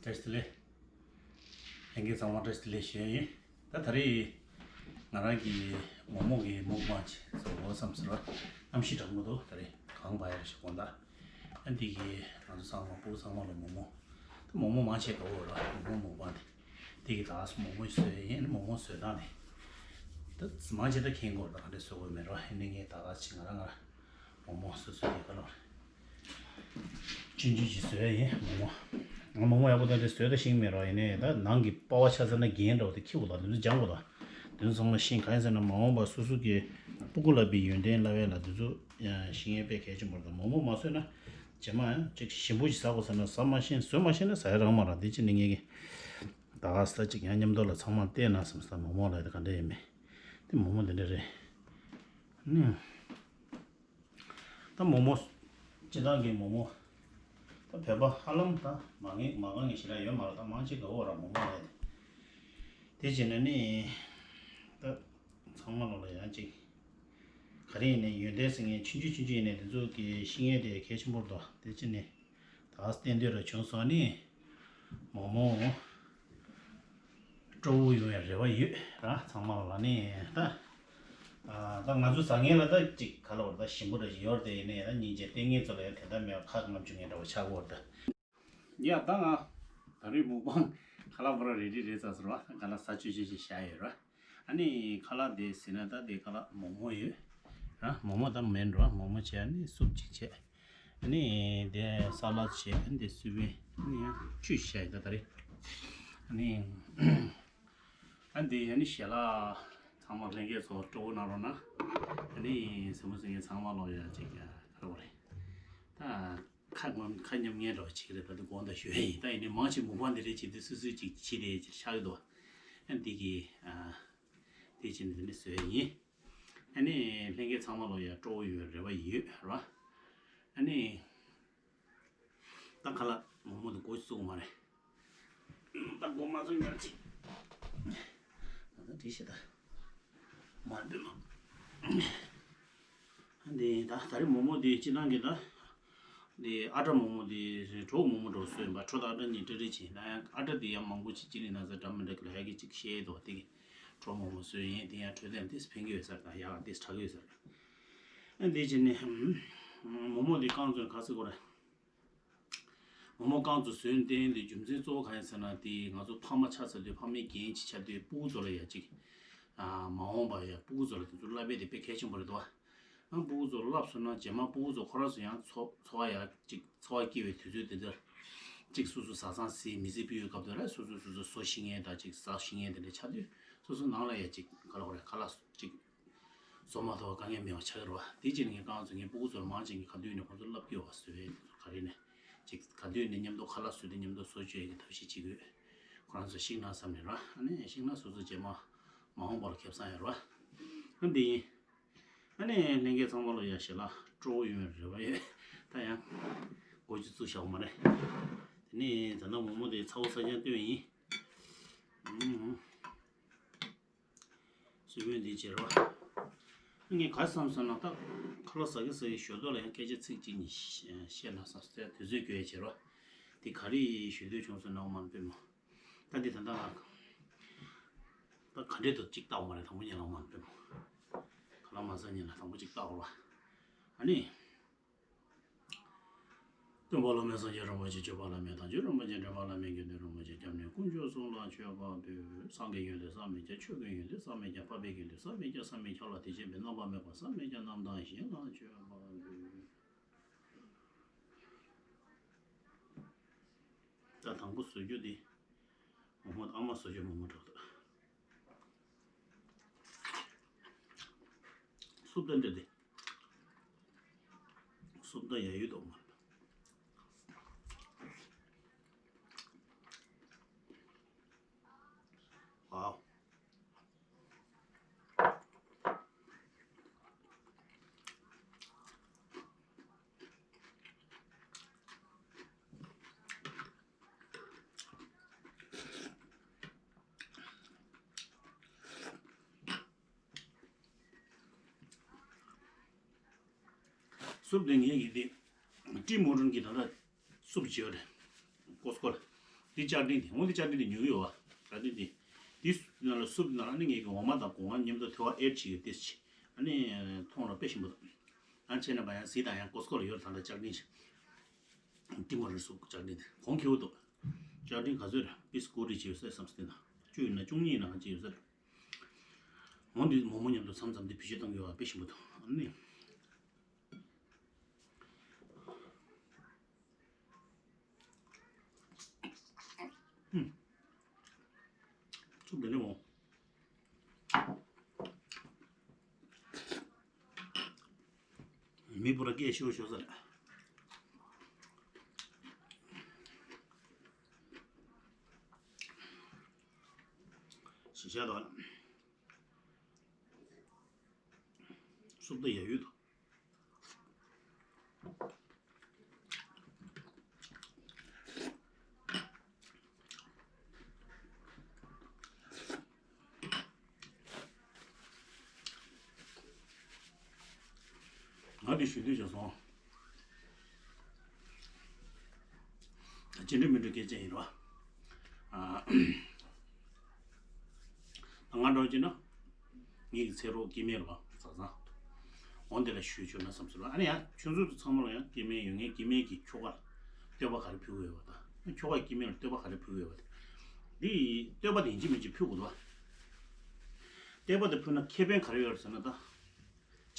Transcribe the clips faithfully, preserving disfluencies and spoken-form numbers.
བཀྲ་ཤིས་བདེ་ལེགས། ལྷན་རྒྱས་ཚང་མ་བཀྲ་ཤིས་བདེ་ལེགས་ཞུ་ཡ་ཡིན། ད་ད་རེས་ང་རང་གི་མོག་མོག་གི་མུག་པང་ཅིག་བཟོ་དགོས་བསམ་ཟེར་བ། གནམ་གཤིས་གྲང་མོ་འདུག་ད་རེས་གངས་བབས་ཡ་རེད་ཤག་དགོང་དག་ཨ་འདི་གི་ང་ཚོ་ཚང་མ་སྤུ་གུ་ཚང་མ་ལ་མོག་མོག་ད་མོག་མོག་མང་ཆེ་དགའ་བོ་ར། མོག་མོག་མུག་པང་དེ། འདི་གི་ད་མོག་མོག་བཟོས་ཡིན། མོག་མོག་བཟོས་སྟངས་ནི། ད་མང་ཆེ་ད་མཁྱེན་གྱི་ཡོད་རེད། ད་ག་འདྲས་བཟོ་དགོས་མེད་ར། ཡིན་ནའི་ངས་ད་ག་ཅིག་ང་རང་ང་རང་མོག་མོག་སོ་སོ་ཡི་ག་ལ་རེད། ཆུང་ཆུང་ཅིག་བཟོས་ཡིན་མོག་མོག་ང་མོག་མོག་ཡག་པོ་ད་འདི་བཟོས་ད་ཤེས་ཀྱི་མེད་ར། ཡིན་ནའི་ད་ནང་གི་པ་ཕ་ཆ་ཚང་ན་རྒྱན་འདྲ་བོ་དེ་འཁྱེར་དགོས་ད། འདི་ཚོ་སྦྱང་དགོས་ད། འདི་ཚོ་ཚང་མ་ཤེས། གང་ཡིན་ཟེར་ན་མ་འོངས་པ་སོ་སོ་གི་སྤུ་གུ་ལ་བའི་ཡོན་ཏན་བསླབ་ཡས་ལ་འདི་ཚོ་ཡང་ཤེས་ཡས་དཔེ་གལ་ཆེན་པོ་རེད་ད། མོག་མོག་མ་བཟོས་ན་རྗེས་མ་ཡང་ཅིག་ཞིམ་པོ་ཞིག་ཟ་དགོས་ཟེར་ན་ཟ་མ་ཤེས། བཟོ་མ་ཤེས་ན་ཟ་ཡ་རག་མ་རེད། འདི་ཅི་ནས་ངས་ཀྱི་ད་ག་ས་ཅིག་ཡང་མཉམ་དུ་ལ་ཚང་མ་བལྟས་ན་བསམ་ས། མོག་མོག་ལ་དེ་ག་འདྲ་ཡིན་མེད། དེ་མོག་མོག་འདི་འདྲ་རེད། ནི། ད་མོག་མོག་སྤྱིར་བཏང་གི་མོག་མོག་ད་བོད་པ་ཧ་ལམ་ད་མ་ངེས་མ་གང་ངེས་ཞེ་དྲག་ཡོད་མ་རེད། ད་མང་ཆེ་དགའ་བོ་ར་མོག་མོག་ལ་ཡ་དེ། དེ་བྱས་ན་ནི། ད་ཚང་མ་ལོག་ལ་ཡང་ཅིག་ག་རེ་ཡིན་ནའི་ཡོན་ཏན་ཟེར་མཁན་ཆུང་ཆུང་ཆུང་ཆུང་ཡིན་ནའི་དེ་ཚོ་གི་ཤེས་ཡོན་དེ་གལ་ཆེན་པོ་རེད་དོ། དེ་བྱས་ནས་ད་གཏན་སྡོད་ར་བྱུང་སོང་ནི། མོག་མོག་སྤྲོ་བོ་ཡོང་བའི་རེ་བ་ཡོད་ར། ཚང་མ་ལོག་ལ་ནི་ད། ཨ་ད་ང་ཚོ་ཟ་མཁན་ལ་ད་ཅིག་ག་ལ་བར་ད་ཞིམ་པོ་འདྲ་ཞིག་ཡོད་རེད་དེ། ཡིན་ནའི་ད་སྙིང་རྗེ་ལྟས་ངན་ཚོ་ལ་ཡང་དེ་འདྲ་མེད་པ་ཁ་ལྔ་བཅུ་ངན་འདྲ་བོ་ཆགས་ཀྱི་ཡོད་རེད་ད། ཡ་ད་ང་ད་རེས་མུག་པང་ཁ་ལག་པོ་ར་རེ་ཌི་རེད་ཚར་སོང་ར། ཁ་ལག་ཟ་ཆོག་ཆོག་ཅིག་བཞག་ཡོད་ར། ཨ་ནི་ཁ་ལག་དེ་ཟེར་ན་ད་དེ་ཁ་ལག་མོག་མོག་ཡོད་ར། མོག་མོག་ད་མེན་ར། མོག་མོག་བྱས་ཨ་ནི་སུབ་ཅིག་བྱས། ཨ་ནི་དེ་ས་ལད་བྱས། ཨ་ནི་དེ་སུབ་པའི་ཨ་ནི་ཡང་ཆུ་བཞག་ཡོད་ད་ད་རེས། ཨ་ནི་ཨ་ནི་དེ་ཨ་ནི་ཞལ་ལག་ཚང་མ་ལྷན་རྒྱས་ཚོ་སྤྲོ་པོ་གནང་རོགས་གནང་། ཨ་ནི་སེམས་པ་སེང་གེ་ཚང་མ་ལོག་ཡ་ཅིག་ཡ་ག་རེ་བ་རེད་ད། ཁ་ངོ་ཁ་མཉམ་ངན་འདྲ་བ་ཅིག་རེད། ད་དུང་དགོངས་དག་ཞུ་ཡ་ཡིན། ད་ཡིན་ནའི་མང་ཆེ་མུག་པང་འདི་རེད་ཅིག་འདི་སུས་སུས་ཅིག་བྱེད་དེ་ཅིག་ཆགས་ཀྱི་འདུག་ཨ་འདི་གི་ཨ་དེ་བྱས་ནས་འདི་འདྲ་བཟོས་ཡ་ཡིན། ཨ་ནི་ལྷན་རྒྱས་ཚང་མ་ལོག་ཡ་སྤྲོ་བོ་ཡོང་བའི་རེ་བ་ཡོད་ར། ཨ་ནི་ད་ཁ་ལག་མོག་མོག་འདི་འགོ་བཙུགས་མ་རེད། ད་འགོ་མ་བཙུགས་ཉར་ཅིག་ད་ད་བྲིས་ཤེ་ད། མར་འབུད་མ། འདི་ད་ད་རེས་མོག་མོག་འདི་སྤྱིར་བཏང་གི་ད། འདི་ཨ་བྲ་མོག་མོག་འདི་གྲོ་མོག་མོག་འདྲ་བོ་བཟོས་ཡིན་པ། གྲོ་དང་ཨ་བྲ་གཉིས་བྲ་རིས་བྱས། ད་ཡང་ཨ་བྲ་འདི་ཡང་མང་པོ་ཅིག་ཅི་ནས་ན་ཚ་འདྲ་མི་འདྲ་གི་ལ་ཡ་གི་ཅིག་བཤད་འདུག་དེ་གི་གྲོ་མོག་མོག་བཟོས་ཡིན། དེ་ཡང་འཕྲོད་བསྟེན་འདི་ཕན་གི་ཡོད་ས་རེད། ད་ཡག་འདི་དྲག་གི་ཡོད་ས་རེད། ཨ་འདི་བྱས་ནས་མོག་མོག་འདི་རྐང་བཙུགས་ནས་ག་ཚོད་དགོས་རེད། མོག་མོག་རྐང་བཙུགས་བཟོས་བསྟན་དེ་རྒྱུ་མཚན་གཙོ་བོ་གང་ཡིན་ཟེར་ན། དེ་ང་ཚོ་ཕ་མ་ཆགས་ཚར་དུས་ཕ་མའི་འགན་ཅིག་ཆགས་དུས་སྤུ་གུ་ཚོ་ལ་ཡ་ཅིག་ཨ་མ་འོངས་པ་ཡ་སྤུ་གུ་ཚོ་ལ་དེ་ཚོ་བསླབ་པ་དེ་དཔེ་གལ་ཆེན་པོ་རེད་དོ། ཨ་སྤུ་གུ་ཚོ་བསླབ་སོང་ན་རྗེས་མ་སྤུ་གུ་ཚོ་ཁོ་རང་ཚོ་ཡང་འཚོ་འཚོ་བ་ཡ་ཅིག་འཚོ་བ་སྐྱེལ་བའི་དུས་ཚོད་དེ་འདིར་ཅིག་སོ་སོ་བཟའ་ཚང་ཟས་མི་ཚེ་ཕུད་པའི་སྐབས་དེ་ལ་སོ་སོ་སོ་སོ་གསོ་ཤེས་མཁན་དང་ཅིག་ཟ་ཤེས་མཁན་དེ་འདྲ་ཆགས་དུས་སོ་སོ་ནང་ལ་ཡ་ཅིག་ག་ལ་གོ་རེ་ཁ་ལག་ཅིག་བཟོ་མ་ཐུབ་པ་དཀའ་ངལ་མེད་པ་ཆགས་ཀྱི་རེད་བ། དེ་ཅི་ནས་ངས་རྐང་བཙུགས་ངས་སྤུ་གུ་ཚོར་མང་ཆེ་གིས་ག་དུས་ནས་ཁོ་ཚོ་བསླབ་ཀྱི་ཡོད་བ། བཟོ་བའི་ག་རེ་ནས་ཅིག་ག་དུས་ནས་མཉམ་དུ་ཁ་ལག་བཟོས་ཏེ་མཉམ་དུ་བཟོ་བཅོས་ཀྱི་ཐབས་ཤེས་བྱེད་དགོས། ཁོ་རང་ཚོ་ཤེས་ན་བསམ་ནས་ར། ཨ་ནི་ཤེས་ན་སོ་སོ་རྗེས་མ་མ་འོངས་པ་ལ་ཁེ་བཟང་ཡོད་རེད་བ། ཨ་འདི་ཡིན། ཨ་ནི་ལྷན་རྒྱས་ཚང་མ་ལ་ཡ་ཞལ་ལག་སྤྲོ་བོ་ཡོང་བའི་རེ་བ་ཡོད། ད་ཡང་འགོ་ཅིག་བཙུགས་བཞག་པ་མ་རེད། དེ་ནས་ད་ལྟ་མོག་མོག་དེ་ཚ་བོ་ཚ་རྐྱང་བཏོན་ཡིན། ཨུམ། སུས་བོད་འདི་བྱེད་རོགས། ངས་ག་བསམ་སོང་ན་ད་ཁ་ལག་ཟ་གི་ཟ་གི་ཞོ་ཏོག་ལ་ཡང་སྐད་ཆ་ཚིག་གཅིག་གཉིས་བཤད་ན་བསམ་སྟེ་དུས་ཚོད་སྐྱོ་ཡ་བྱེད་རོགས། འདི་ག་རེ་ཞུ་འདོད་བྱུང་སོང་ན་མ་ཕེབས་མོ། ད་འདི་ད་ལྟ་ང་ད་ག་འདྲེ་དུ་གཅིག་བཏགས་མ་རེད། དང་པོ་ཉིད་ལ་མ་ཕེབས་མོ། ཁ་ལག་མ་ཟ་ཉིན་ལ་དང་པོ་གཅིག་བཏགས་རོགས། ཨ་ནི། སྟོན་པ་བླ་མེད་སངས་རྒྱས་རིན་པོ་ཆེ། སྤྱོད་པ་བླ་མེད་དམ་ཆོས་རིན་པོ་ཆེ། འདྲེན་པ་བླ་མེད་དགེ་འདུན་རིན་པོ་ཆེ། སྐྱབས་གནས་དཀོན་མཆོག་གསུམ་ལ་མཆོད་པ་འབུལ། སངས་རྒྱས་ཡོན་ཏན་བསམ་མི་ཁྱབ། ཆོས་ཀྱི་ཡོན་ཏན་བསམ་མི་ཁྱབ། འཕགས་པའི་དགེ་འདུན་བསམ་མི་ཁྱབ། བསམ་མི་ཁྱབ་ལ་དེ་བཞིན་གཤེགས་པའི་རྣམ་པར་སྨིན་པ་བསམ་མི་ཁྱབ། རྣམ་དག་གཞན་ལ་མཆོད་པ་འབུལ། ད་དང་པོ་བཟོ་རྒྱུ་འདི་མོག་མོག་ཨ་མ་བཟོ་རྒྱུ་མོག་མོག་འགྲོ་འདུག་སུབ་ད་འདྲ་འདི། སུབ་ད་ཡ་ཡུད་འདུག་མ། ཝའོ། སུབ་དེ་ངས་ཀྱི་དེ་ཀྲི་མོ་ཊོན་གྱི་ད་ལྟ་སུབ་བྱེད་ཡོད་རེད། ཀོ་སི་ཀོ་ལ། འདི་ལྕགས་ཀྲིན་དེ་འོ་འདི་ལྕགས་ཀྲིན་དེ་ཉོ་གི་ཡོད་བ། ལྕགས་ཀྲིན་དེ། འདི་ནང་ལ་སུབ་ནང་ལ་ནི་ངེད་ཀྱི་འོ་མ་དང་སྒོ་ང་མཉམ་དུ་ཐེ་བ་ཨེ་ཌི་བྱེད་ཀྱི་ཏེ་ཅི། ཨ་ནི་མཐོང་ལ་དཔེ་ཞིམ་པོ་འདུག་ཨ་ནི་བྱས་ན་བ་ཡང་གཟིགས་དང་ཡང་ཀོ་སི་ཀོ་ལ་ཡོད་རེད། ད་ལྟ་ལྕགས་ཀྲིན་ཞིག་ཏི་མོ་རི་སུབ་ལྕགས་ཀྲིན་དེ་གོང་ཁེ་པོ་འདུག་ལྕགས་ཀྲིན་ག་ཚོད་རེད། པིས་དགུ་རེ་བྱས་ཡོད་ས་བསམ་སྟེ་ན་བཅུ་ཡིན་ན་བཅུ་གཉིས་ཡིན་ན་ག་ཅི་ཡོད་ས་རེད། འོ་འདི་མོག་མོག་མཉམ་དུ་མཚམས་མཚམས་འདི་བེད་སྤྱོད་གཏང་གི་ཡོད་པ་དཔེ་ཞིམ་པོ་འདུག་ཨ་ནི། ཨུམ། ཚུགས་དེ་འདྲ་མོ། མི་བུ་ར་སྐད་ཤོར་ཤོར་ས་རེད། ཞི་བྱ་དང་སུབ་ཏོ་ཡ་ཡུད་དོ། ང་དེ་ཞུ་འདོད་བྱུང་སོང་། ཅི་འདྲ་མི་འདྲ་སྐད་ཆ་ཡིན་རོ། ང་འདྲ་བྱས་ན། ངེད་ཀྱི་ཚེ་རོགས་སྐྱེ་དམན་རོ་བཟའ་ཚང་། འོ་འདི་ལ་ཞུས་ཆོག་ན་བསམ་སོང་རོ། ཨ་ནི་ཡང་ཁྱོད་ཚོ་ཚང་མ་ལ་ཡང་སྐྱེ་དམན་ཡོད་ངེས་སྐྱེ་དམན་གྱི་ཁྱོ་ག་ལ་བསྟོད་པ་ག་རེ་ཕུལ་དགོས་ཡོད་པ་དང་། ཁྱོ་ག་སྐྱེ་དམན་ལ་བསྟོད་པ་ག་རེ་ཕུལ་དགོས་ཡོད་པ་དང་། འདི་བསྟོད་པ་དེ་ཡིན་གཅིག་མིན་གཅིག་ཕུལ་དགོས་འདུག་བ། བསྟོད་པ་དེ་ཕུལ་ན་ཁེ་ཕན་ག་རེ་ཡོད་རེད་ཟེར་ན་ད།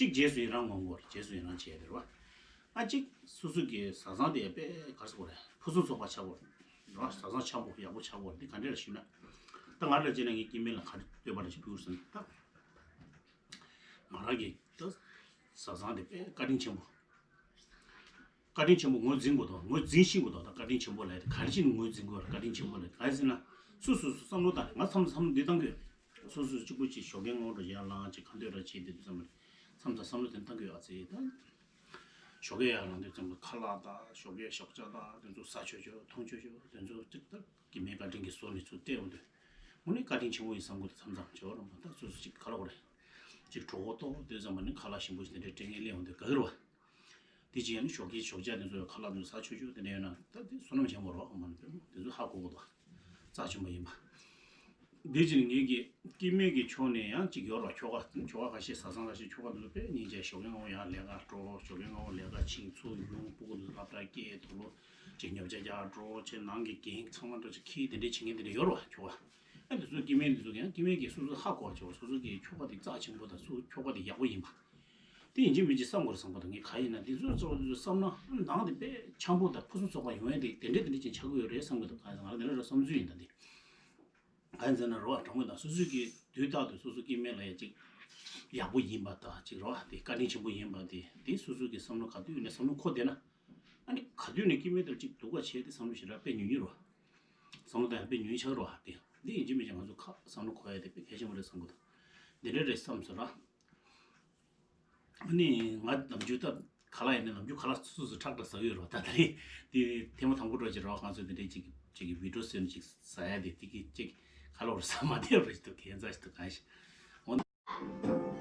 གཅིག་རྗེས་སུ་ཡི་རང་ངོ་མ་རེད། རྗེས་སུ་ཡི་རང་བྱས་དེ་རེད་བ། ཨ་གཅིག་སོ་སོ་གི་བཟའ་ཚང་དེ་དཔེ་ག་རེ་ཟེར་དགོས་རེད། ཕུན་སུམ་ཚོགས་པ་ཆགས་དགོས་རེད་བ། བཟའ་ཚང་འཆམ་པོ་ཡག་པོ་ཆགས་དགོས་རེད། འདི་ག་འདྲས་ལ་ཞུས་ན། ད་ང་ལ་བྱས་ན་ངའི་སྐྱེ་དམན་ལ་ག་རེ་བསྟོད་པ་རེ་ཞིག་ཕུལ་ཟེར་ན་ད། ང་རང་གི་ད་བཟའ་ཚང་དེ་དཔེ་བཀའ་དྲིན་ཆེན་པོ། བཀའ་དྲིན་ཆེན་པོ་ངོས་འཛིན་དགོས་དང་ངོས་འཛིན་ཤེས་དགོས་དང་། ད་བཀའ་དྲིན་ཆེན་པོ་ལབ་ཡ་དེ་ག་རེ་བྱས་ནས་ངོས་འཛིན་དགོས་རེད། བཀའ་དྲིན་ཆེན་པོ་ལབ་ཡ་དེ་ག་རེ་ཟེར་ན། སོ་སོ་སོ་བསམ་བློ་བཏང་། ང་མཚམས་མཚམས་འདི་བཏང་གི་ཡོད། སོ་སོ་གཅིག་པུ་གཅིག་ཞོགས་ཀས་སྔ་པོ་འགྲོ་ཡར་ལངས་གཅིག་ག་འདོད་འདྲ་བྱེད་དེ་དུས་ཙམ་པ་མཚམས་མཚམས་བསམ་བློ་དེ་བཏང་གི་ཡོད། ཨ་ཙི་ད། ཞོགས་ཀས་ཡར་ལངས་དུས་ཙམ་པ་ཁ་ལག་དང་ཞོགས་ཀས་ཞོགས་ཇ་དང་དེ་ཚོ་ཟ་ཆོག་ཆོག་འཐུང་ཆོག་ཆོག་དེ་ཚོ་གཅིག་ད་སྐྱེ་དམན་བཀའ་དྲིན་གྱིས་བཟོས་ནས་ཚུར་སྤྲད་འོང་དུས། དངོས་གནས་བཀའ་དྲིན་ཆེན་པོ་ཡིན་བསམ་གི་འདུག་མཚམས་མཚམས་བྱེད་པ་རང་པ་ད་སོ་སོ་གཅིག་ག་ལ་འོ་རེད། གཅིག་གྲོད་ཁོག་ལྟོགས་དུས་ཙམ་པ་ནི་ཁ་ལག་ཞིམ་པོ་ཞིག་དེ་འདྲའི་སྤྲད་མཁན་སླེབས་འོང་དུས་དགའ་གི་རེད་བ། དེ་རྗེས་ནི་ཞོགས་ཀས་ཞོགས་ཇ་དེ་ཚོ་ཁ་ལག་དེ་ཚོ་ཟ་ཆོག་ཆོག་དེ་འདྲ་ཡོད་ན་ད་དེ་བསོད་ནམས་ཆེན་པོ་རེད་བ། ཨ་མ་ནི་དེ་ཚོ་ཧ་གོ་གི་འདུག་རྩ་ཆེན་པོ་ཡིན་པ། འདི་ཕྱིར་ངེད་ཀྱི་སྐྱེ་དམན་གྱི་ཕྱོགས་ནས་ཡང་གཅིག་ཡོད་རེད་བ། ཁྱོ་ག་ཁྱོ་ག་ཁ་ཤས་བཟའ་ཚང་ཁ་ཤས་ཁྱོ་ག་འདི་ཚོ་དཔེ་སྙིང་རྗེ། ཞོགས་ཀས་སྔ་པོ་ཡར་ལས་ཀ་འགྲོ། ཞོགས་ཀས་སྔ་པོ་ལས་ཀ་ཕྱིན་ཚུར་ཡོང་སྤུ་གུ་འདི་ཚོ་སློབ་གྲྭ་སྐྱེལ། དུག་ལོག་ཅིག་ཉོ་ཆ་རྒྱག་འགྲོ་བྱས། ནང་གི་འགན་ཚང་མ་འགྲོ་ཅིག་འཁྱེར་དེ་འདྲས་བྱེད་མཁན་དེ་འདྲས་ཡོད་རེད་བ་ཁྱོ་ག། ཨ་འདི་ཚོ་སྐྱེ་དམན་འདི་ཚོ་གི་ཡང་སྐྱེ་དམན་གྱིས་སོ་སོ་ཧ་གོ་བ་བྱེད་པ། སོ་སོ་གི་ཁྱོ་ག་དེ་རྩ་ཆེན་པོ་དང་སོ་ཁྱོ་ག་དེ་ཡག་པོ་ཡིན་པ། དེ་ཡིན་གཅིག་མིན་གཅིག་བསམ་དགོས་རེད་བསམ་གི་འདུག་ངས་གང་ཡིན་ན་འདི་ཚོ་གཙོ་བོ་འདི་ཚོ་བསམ་ན་ནང་དེ་དཔེ་འཆམ་པོ་དང་ཕུན་སུམ་ཚོགས་པ་ཡོང་ཡ་དེ་དེ་འདྲས་དེ་འདྲས་ཅིག་ཆགས་ཀྱི་ཡོད་རེད་བསམ་གི་འདུག་གང་ཡིན་ཟེར་ན་ང་རང་བསམ་ཚུལ་ཡིན་ད་འདི། གང་ཡིན་ཟེར་ན་རེད་བ། དྲང་མོ་དང་སོ་སོ་གི་དུས་རྟག་ཏུ་སོ་སོ་སྐྱེ་དམན་ལ་ཡ་ཅིག་ཡག་པོ་ཡིན་པ་དང་ཅིག་རེད་བ། དེ་བཀའ་དྲིན་ཆེན་པོ་ཡིན་པ་དེ་དེ་སོ་སོ་གི་བསམ་བློ་ག་དུས་ནས་བསམ་བློ་འཁོར་བསྡད་ན། ཨ་ནི་ག་དུས་ནས་སྐྱེ་དམན་དེར་ཅིག་སྡུག་ག་བྱས་ཏེ་བསམ་བློ་ཞེ་དྲག་དཔེ་ཉུང་ཉུང་རེད་བ། བསམ་བློ་བཏང་ཡ་དཔེ་ཉུང་ཆགས་རེད་བ། དེ་འདི་ཡིན་གཅིག་མིན་གཅིག་ང་ཚོ་ཁ་བསམ་བློ་འཁོར་ཡ་དེ་དཔེ་གལ་ཆེན་པོ་རེད་བསམ་གི་འདུག་འདི་འདྲ་རེད་བསམ་སོང་ར། ཨ་ནི་ང་ནམ་རྒྱུན་ད་ཁ་ལག་ཡིན་ན་ནམ་རྒྱུན་ཁ་ལག་སོ་སོ་ཁྲག་ཁྲག་ཟ་གི་ཡོད་རེད་བ། ད་དེ་རིང་དེ་ཐེངས་མ་དང་པོ་འགྲོ་ཅིག་རེད་བ། ང་ཚོ་དེ་འདྲའི་ཅིག་ཅིག་གི་བི་ཌིའོ་བཟོས་ནས་ཅིག་ཟ་ཡ་དེ་དེ་གི་ཅིག་ཁ་ལག་རེ་ཟ་མ་བསྡད་རེད་ཅིག་འདུག་ཁྱད་མཚར་ཞིག་འདུག་གང་ཞིག་འོ།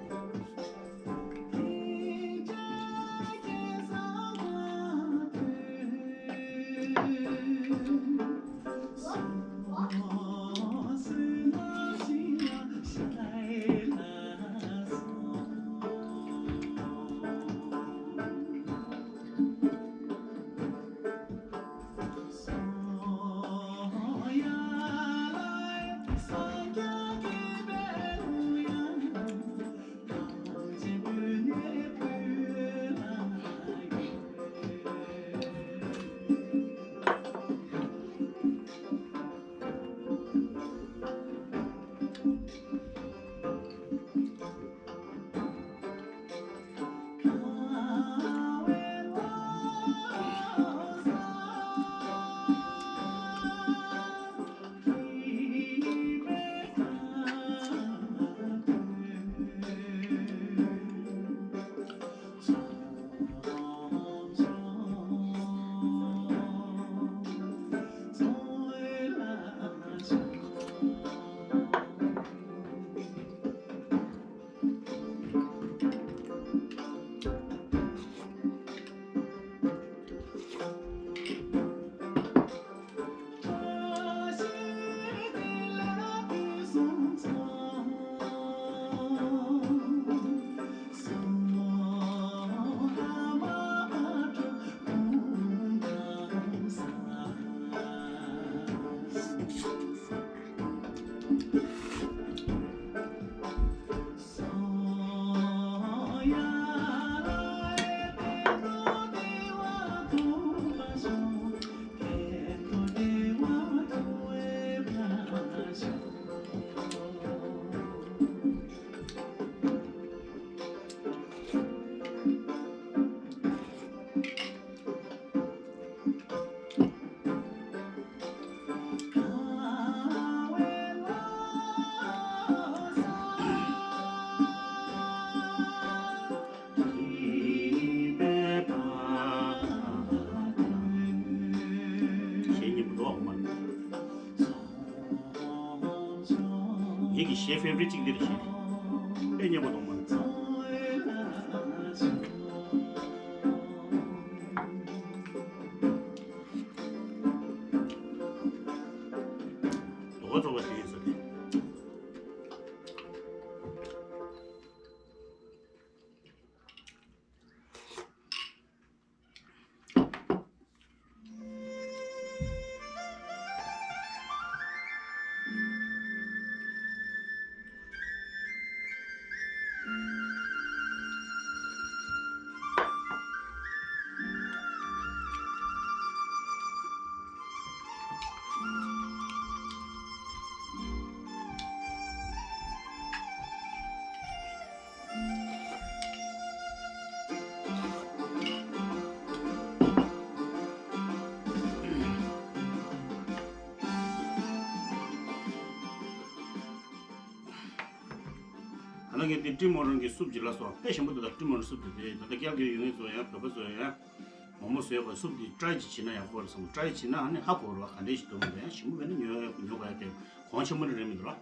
གཞས་ཕེ་ཝ་རི་ཊི་གཅིག་འདི་རེད་ཤག་དཔེ་སྙན་པོ་འདུག་མ་རེད། ལོ་ཙོག་པ་ཞིག་ཡིན་ས་རེད། ད་ནང་གི་དེ་ཀྲི་མོ་རོན་གྱི་སུབ་ཅིག་ལ་སོགས་དཔེ་ཞིམ་པོ་འདུག་ད་ཀྲི་མོ་རོན་སུབ་དེ་དེ་ད་ལྟ་སྐྱེལ་གྱི་ཡོད་ངེས་ཚོ་ཡང་བོད་པ་ཚོ་ཡང་མོག་མོག་བཟོས་པ་སུབ་དེ་ཀྲའི་ཅིག་བྱེད་ན་ཡག་པོ་རེད་བསམ། ཀྲའི་བྱེད་ན་ཨ་ནི་ཧ་གོ་རེད་བ། ག་འདྲས་ཞིག་འདུག་མི་འདུག་ཡང་ཞིམ་པོ་མེད་ན་ཉོ་ཉོ་དགོས་ཡ་དེ་གོང་ཆེན་པོ་ནི་རེད་མི་འདུག་ར།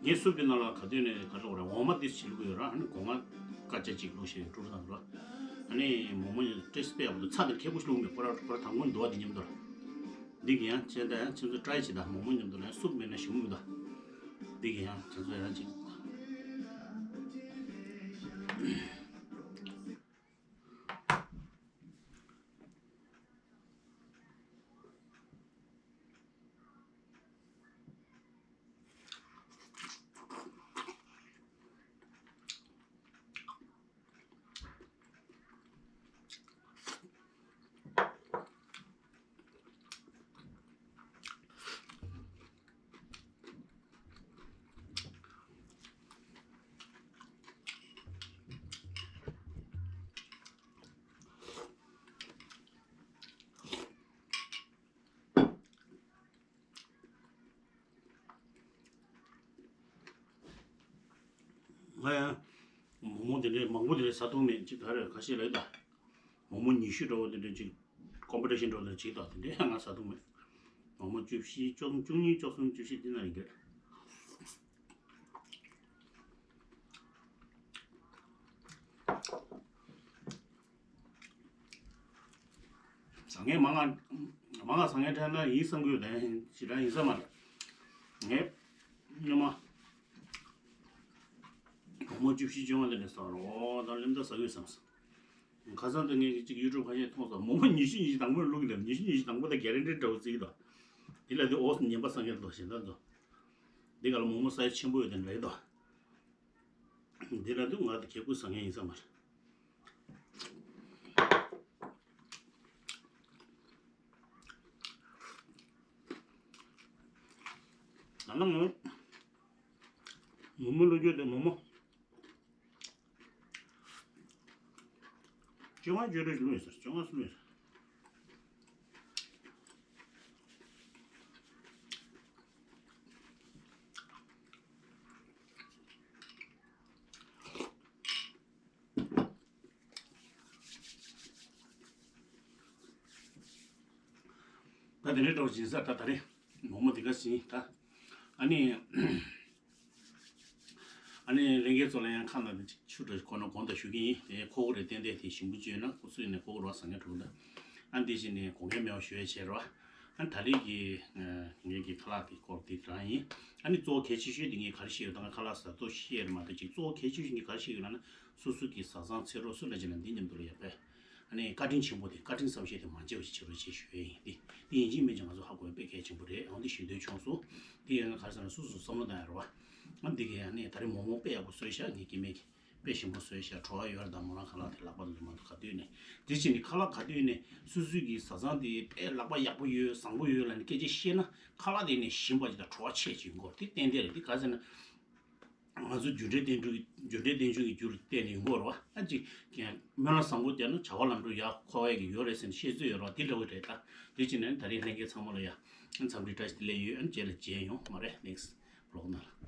ངའི་སུབ་དེ་ནང་ལ་ག་དུས་ནས་ག་ལབ་དགོས་རེད། འོ་མ་དེ་བྱེད་ལུགས་ཡོད་ར། ཨ་ནི་སྒོ་ང་ཀ་ཅ་ཅིག་བླུགས་ཤིང་བཀྲུ་རུ་དང་འདུག་ར། ཨ་ནི་མོག་མོག་ཀྲེ་སི་པི་ཡག་པོ་འདུག་ཚྭ་དེ་ཁེ་པོ་ཞིག་བླུགས་མེད། ཁོ་ར་ཁོ་ར་དང་པོ་འདུག་བ་དེ་མཉམ་དུ་ར། འདི་གི་ཡང་བྱས་ད་ཡང་ཁྱེད་ཚོ་ཀྲའི་བྱེད་ད་མོག་མོག་མཉམ་དུ་ལ་ཡང་སུབ་མེད་ན་ཞིམ་པོ་མི་འདུག་འདི་གི་ཡང་ཁྱེད་ཚོ་ཡང་ཅིག་ང་ཡང་མོག་མོག་དེ་འདྲའི་མང་པོ་དེ་འདྲ་ཟ་ཐུབ་མེད། ཅིག་ག་རེ་ཁ་ཤས་ལ་ཡོད་ད། མོག་མོག་ཉི་ཤུ་འདྲ་བོ་དེ་འདྲ་ཅིག་ཀོམ་པི་ཊི་ཤན་འདྲ་བོ་དེ་ཅིག་ད་དེ་འདྲའི་ང་ཟ་ཐུབ་མེད། མོག་མོག་བཅུ་བཞི་བཅུ་གསུམ་བཅུ་གཉིས་བཅུ་གསུམ་བཅུ་བཞི་དེ་ན་ཡིན་གྱི། བཟང་ངན་མང་ང་མང་ང་བཟང་ངན་ཕྲད་ན་ཡིན་བསམ་གྱི་ཡོད་དེ་ཞེ་དྲག་ཡིན་ས་མ་རེད། ངས་སྔོན་མ་མོག་མོག་བཅུ་བཞི་བཅོ་ལྔ་དེ་ནས་ཟ་རོགས་དང་ལེམ་ད་ཟ་གི་ཡོད་བསམ་སོང་། ཁ་སང་དེ་ངས་ཅིག་ཡུ་ཊུབ་ཁ་ཤས་མཐོང་སོང་། མོག་མོག་ཉི་ཤུ་ཉི་ཤུ་དང་པོ་བླུགས་ནས་ཉི་ཤུ་ཉི་ཤུ་དང་པོ་དང་གྷ་རན་ཊི་འདྲ་བོ་བརྩི་གི་འདུག་འདི་ལ་དེ་ཨོ་ཉན་པ་བཟང་ངན་འདུག་ཞེ་ད་འདུག་འདི་ག་ལ་མོག་མོག་སའི་ཛི་ཆེན་པོ་ཡོད་དེ་འདྲ་ཡོད་དོ། འདི་ལ་དུ་ང་དེ་ཁེ་ཁུ་ཟ་ངེས་ཡིན་ས་མ་རེད། ད་ནང་ངོ་མོ་མོ་བླུགས་རྒྱུ་དེ་མོག་མོག་བཅོ་ལྔ་བཅུ་དྲུག་ལོས་ཟེར། བཅོ་ལྔ་སུ་ལོས་ཟེར། ད་དེ་འདྲའི་འདྲ་བོ་ཡིན་ས། ད་ད་རེས་མོག་མོག་འདི་ག་ཟིན་ད། ཨ་ནི། ཨ་ནི་ལྷན་རྒྱས་ཚོ་ལ་ཡང་ཁ་ནང་དུ་ཅིག་ཆུ་འདྲ་ཁོ་ན་དགོངས་དག་ཞུ་གི་ཡིན། དེ་ཁོག་རེ་ཏན་ཏན་དེ་ཞིམ་པོ་བཅོས་ན་ཁོ་ཚོས་ནས་ཁོག་རོ་བཟང་ངན་འགྲོ་གི་འདུག་ཨ་འདི་བཞིན་ནས་དགོངས་འགལ་མེད་པ་ཞུ་ཡ་བྱས་རོགས། ཨ་ད་རེས་ཀྱི་ངེད་ཀྱི་ཁ་ལག་དེ་སྐོར་དེ་རང་ཡིན། ཨ་ནི་གཙོ་བོ་གལ་ཆེ་ཤོས་དེ་ངས་ག་རེ་བཤད་ཡོད་ད། ང་ཁ་ལག་ཟ་ཐོ་བཤད་ཡོད་མ་གཏོགས་ཅིག་གཙོ་བོ་གལ་ཆེ་ཤོས་ངས་ག་རེ་བཤད་ཡོད་ལབ་ན། སོ་སོ་གི་བཟའ་ཚང་ཚེ་རོགས་སུ་ལ་བྱེད་ན་འདི་མཉམ་དུ་ལ་ཡག་པས། ཨ་ནི་བཀའ་དྲིན་ཆེན་པོ་དེ་བཀའ་དྲིན་བསམ་ཤེས་དེ་མ་བརྗེད་པ་ཞིག་བྱེད་རོགས་ཞེས་ཞུ་ཡས་ཡིན། འདི་འདི་ཡིན་གཅིག་མིན་གཅིག་ང་ཚོ་ཧ་གོ་ཡ་དཔེ་གལ་ཆེན་པོ་རེད། འོན་ཏེ་ཞུ་འདོད་བྱུང་སོང་། འདི་ཡང་ང་ག་རེ་ཟེར་ན་སོ་སོ་བསམ་བློ་བཏང་ཡ་རེད་བ། ཨ་འདི་གས་ཨ་ནི་ད་རེས་མོག་མོག་དཔེ་ཡག་པོ་བཟོས་ཤག་ངས་སྐྱེ་དམན་གྱི་དཔེ་ཞིམ་པོ་བཟོས་ཤག་བྲོ་བ་ཡོད་རེད། ད་མོ་རང་ཁ་ལག་དེ་ལག་པ་ལ་མ་གཏོགས་ག་དུས་ནས་དེ་བྱས་ནས་ཁ་ལག་ག་དུས་ནས་སོ་སོའི་གི་བཟའ་ཚང་དེ་དཔེ་ལག་པ་ཡག་པོ་ཡོད་བཟང་པོ་ཡོད་ལབ་ནས་སྐད་ཆ་བཤད་ན་ཁ་ལག་དེ་ནས་ཞིམ་པ་ཅིག་དང་བྲོ་བ་ཆེ་ཅིག་ཡོང་གི་རེད། དེ་ཏན་ཏན་རེད། དེ་ག་རེ་ཟེར་ན། ང་ཚོ་རྒྱུ་འབྲས་བརྟན་བཞུགས་རྒྱུ་འབྲས་བརྟན་བཞུགས་ཀྱི་རྒྱུ་རུ་བལྟས་ནས་ཡོང་གི་ཡོད་རེད་བ། ཨ་ཅིག་སྨོན་ལམ་བཟང་པོ་བརྒྱབ་ན་བྱ་བ་ལམ་འགྲོ་ཡག་འཁོར་བ་ཡག་གི་ཡོད་རེད་ཟེར་ནས་བཤད་སྲོལ་ཡོད་རེད་བ། དེ་འདྲ་བོ་རེད་ད། དེ་བྱས་ནས་ད་རེས་ལྷན་རྒྱས་ཚང་མ་ལ་ཡ་འཚམས་འདྲི་བཀྲ་ཤིས་བདེ་ལེགས་ཡོད། ཨ་རྗེས་ལ་མཇལ་ཡོང་མ་རེད། ནེག་སི་ཊི་བི་ལོག་ནང་ལ།